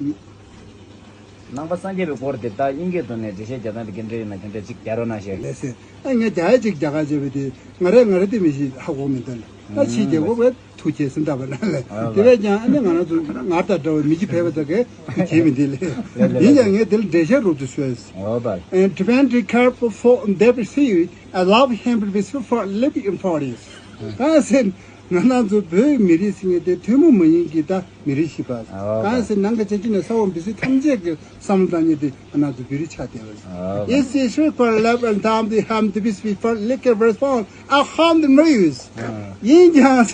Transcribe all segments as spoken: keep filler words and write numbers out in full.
ནང་པ་སངས་རྒྱས་པའི་སྐོར་དེ་ད་དབྱིན་སྐད་དུ་ནས་འགྲེལ་བཤད་རྒྱག་སྟངས་དེ་ག་འདྲ་ཡིན་ན་དེ་འདྲ་ཅིག་རྒྱག་རོགས་གནང་ཞེས། ལགས་སེ། ཨ་ངས་རྒྱ་ཡིག་ཅིག་རྒྱག་ག་བྱས་པ་དེ་ང་རས་ང་རས་དེ་མི་ཤེས། ཧ་གོ་མི་འདུག་ལགས། ད་ཕྱི་རྒྱལ་ཁབ་བས་ཐུགས་རྗེ་ཆེ་ཟེར་འདྲ་པ་ན་ལས། ཨ་དེ་བས་ཀྱང་ཨ་ནི་ང་རང་ཚོ་ང་དང་འདྲ་བའི་མི་གཅིག་ཕེབས་པ་དག་གིས་ཐུགས་རྗེ་མི་འདུག་ལགས། ལགས་ལགས། ཡིན་ཀྱང་ངས་དེ་ལ་འགྲེལ་བཤད་རོབ་ཏུ་ཞུས། ཨོ་བ། And Tibetan care for dead, she allowed him to be for living in forest. གང་ཟེར་ང་རང་ཚོ་བོད་མི་རིགས་ཟེར་མཁན་དེ་ཐུན་མོང་མ་ཡིན་གྱི་ད་མི་རིགས་ཤིག་པ། ཨོ་གང་ཟེར་ནང་གི་ཆ་གཅིག་ནས་ས་འོག་མི་སེར་ཐམས་ཅད་ཀྱི་བསམ་བློ་བཏང་མཁན་དེ་ང་རང་ཚོ་བོད་རིགས་ཆགས་བསྡད་པ་རེད། ཨོ་It's easy for love and time to harm the peace before liquor response. I harm the news. ཡིན་ཀྱང་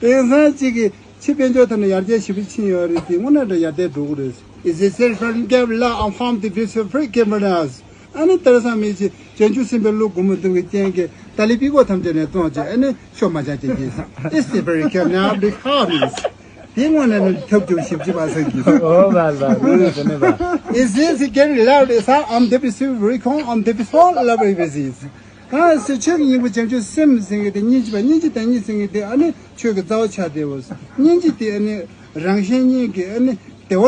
དེང་སང་གཅིག་གི་ཕྱི་དཔལ་འབྱོར་ཐོག་ནས་ཡར་རྒྱས་ཞེ་པོ་ཕྱིན་ཡོད་རེད་དེ་དངོས་གནས་དྲང་ཡར་རྒྱས་འགྲོ་གི་རེད། It's easy for love and harm the peace before liquor response. ཨ་ནི་དེང་སང་མི་ཚེ་བྱང་ཆུབ་སེམས་དཔའི་བློ་སྒོམ་མི་ཐུབ་པའི་རྐྱེན་གྱིས་ཏཱ་ལའི་པི་ཀོ་ཐམས་ཅད་ནས་བཙོང་བྱས་ཨ་ནི་ཤོ་མ་ཆག་ཅན་གྱིས། It's the very care now the harmless. དེ་དངོས་གནས་ནི་ཐབས་སྐྱོ་ཞེ་པོ་ཅིག་པ་སངས་རྒྱས། ཨོ་བ་བ་དངོས་གནས་དེ་ནི་བ། Is this getting loud? Is I'm the peace recon, I'm the peace all love is. གང་ཟེར་ཆོས་ཀྱི་སྙིང་པོ་བྱང་ཆུབ་སེམས་ཟེར་མཁན་དེ་སྙིང་རྗེ་པ་སྙིང་རྗེ་བདག་ཉིད་ཟེར་མཁན་དེ་ཨ་ནི་ཆོས་ཀྱི་རྩ་བ་ཆགས་བསྡད་པ། སྙིང་རྗེ་དེ་ཨ་ནི་རང་གཞན་གཉིས་ཀྱི་ཨ་ནི་བདེ་བ་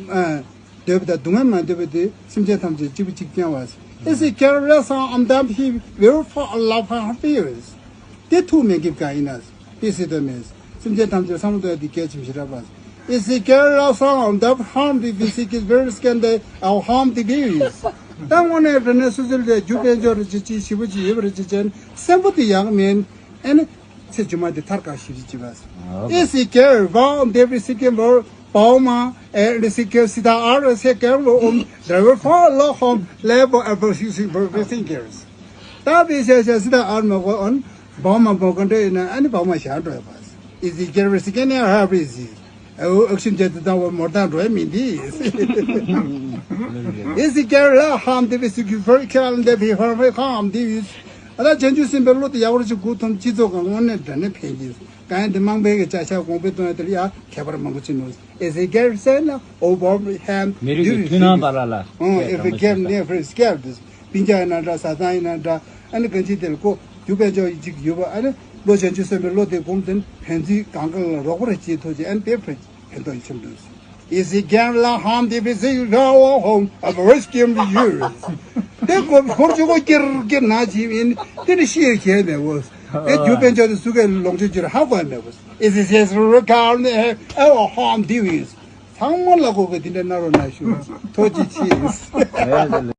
ཨ་འདོད་པ་དང་སྡུག་བསྔལ་མ་འདོད་པ་དེ་སེམས་ཅན་ཐམས་ཅད་གཅིག་པུ་གཅིག་རྐྱང་བ། Is it careless on that he will for a love and fears? དེ་ཐུགས་མི་དགྱེས་གང་ཡིན་ན། དེ་སྲིད་དུ་མེད། སེམས་ཅན་ཐམས་ཅད་བསམ་བློ་གཏོང་ཡ་དེ་གལ་ཆེན་པོ་ཞེ་དྲག་པ། Is it careless on that harm the physique is very scandal or harm the views? ད་དངོས་གནས་དྲང་གནས་སོ་སོ་ལ་རྒྱུ་དཔལ་འབྱོར་རེ་ཅིག་ཞེ་པོ་ཅིག་ཡོད་པ་རེ་ཅིག་བྱས་ན་སེམས་པ་དེ་ཡག་མིན། ཨ་ནི་ཚེ་རྗེས་མ་དེ་ཐར་དཀའ་ཞེ་པོ་ཅིག་བྱེད་པ། Is it careless on the physique or Bauman and the secure sita are the second room. They will follow home level of sixteen for fifteen years. ད་བི་ཤ་ཤ་སི་ཏ་ཨར་མ་གོ་ཨོན་བའོ་མ་བོ་ག་འདྲ་ཡིན་ན་ཨ་ནི་བའོ་མ་ཞག་འགྲོ་ཡ་པ། Is the girl skin and her busy. ཨོ་ཨོ་ཤིན་ཅེ་ཏི་ཏང་བ་མོར་ཏང་འགྲོ་ཡ་མིན་དི། Is the girl ལ་ཧམ་དི་བི་སི་ཀི་ཕར་ཁྱེར་ལ་འདེབས་ཧི་ཧར་ཧི་ཧམ་དི་ཡུས། ཨ་ད་བྱང་ཆུབ་སེམས་དཔའི་བློ་དེ་ཡག་པོ་ཅིག་གོ་ཐུབ་སྤྱི་ཚོགས་ཀྱི་དངོས་གནས་དྲང་གནས་ཕན་གྱི། གང་ཡིན་དེ་དམངས་ཕན་གྱི་བྱ་གཞག་གོང་འཕེལ་གཏོང་ཡ་དེ་ལ་ཡ་ཁྱད་པར་མང་པོ་ཕྱིན་ནོ། Is a girl saying over him མི་རིགས་ཀྱི་མཐུན་སྣང་བར་ལ་ལ་ཨོ་ཨེ་ཕི་ཀེར་ནེ་ཕར་སྐྱབས་དུས་སྤུན་ཀྱག་ཡིན་ན་འདྲ་བཟའ་ཚང་ཡིན་ན་འདྲ་ཨ་ནི་གང་ཅི་དེ་ལ་ཁོ་རྒྱུ་དཔལ་འབྱོར་ཡིན་ཅིག་ཡོད་པ་ཨ་ནི་བློ་བྱང་ཆུབ་སེམས་དཔའི་བློ་དེ་སྒོམ་དེ་ཕན་ཚུན་གང་ག་ལ་རོགས་པ་རེ་བྱེད་ཐུབ་ཅིག་ཨ་ནི་དེ་ཕར་ཕན་ཐོགས་ཡིན་ཕྱིན་འདུག Is a girl like home the busy go home of rescue you. དེ་གོ་འཁོར་ཆུ་གོ་ཀིར་ཀིར་ན་ཅི་ཡིན་དེ་ནི་ཤེས་ཁྱེད་མེད་འོ། དེ་རྒྱུ་དཔལ་འབྱོར་དེ་སུ་གའི་ལོངས་སྤྱོད་རྒྱུར་ཧ་གོ་ཡ་མེད་འོ། Is it says regard the our home duties. ཚང་མ་ལ་གོ་གི་དེ་འདྲ་གནང་རོགས་གནང་ཞུ། ཐུགས་རྗེ་ཆེ།